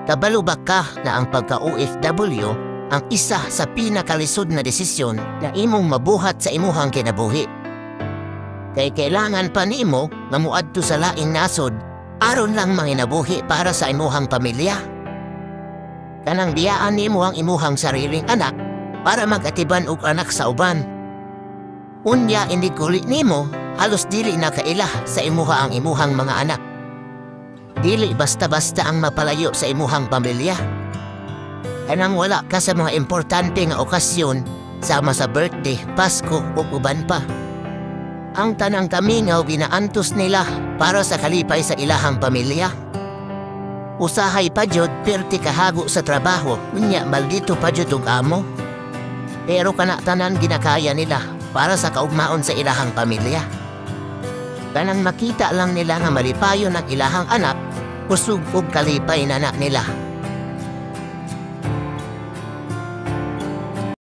Kabalo ba ka na ang pagka-OFW ang isa sa pinakalisod na desisyon na imong mabuhat sa imuhang kinabuhi? Kay kailangan pa nimo nga muadto sa laing nasod aron lang manginabuhi para sa imuhang pamilya. Kanang biyaan nimo ang imuhang sariling anak para mag-atiban og anak sa uban. Unya inig uli nimo, halos dili na kaila sa imuha ang imuhang mga anak. Dili basta-basta ang mapalayo sa imuhang pamilya. Kanang wala ka sa mga importante nga okasyon sama sa birthday, Pasko ug uban pa. Ang tanang kamingaw ginaantos nila para sa kalipay sa ilahang pamilya. Usahay pa jud perti kahago sa trabaho, unya maldito pa jud og amo. Pero kana tanan ginakaya nila para sa kaugmaon sa ilahang pamilya. Kanang makita lang nila nga malipayon ang ilahang anak, kusog og kalipay na na nila.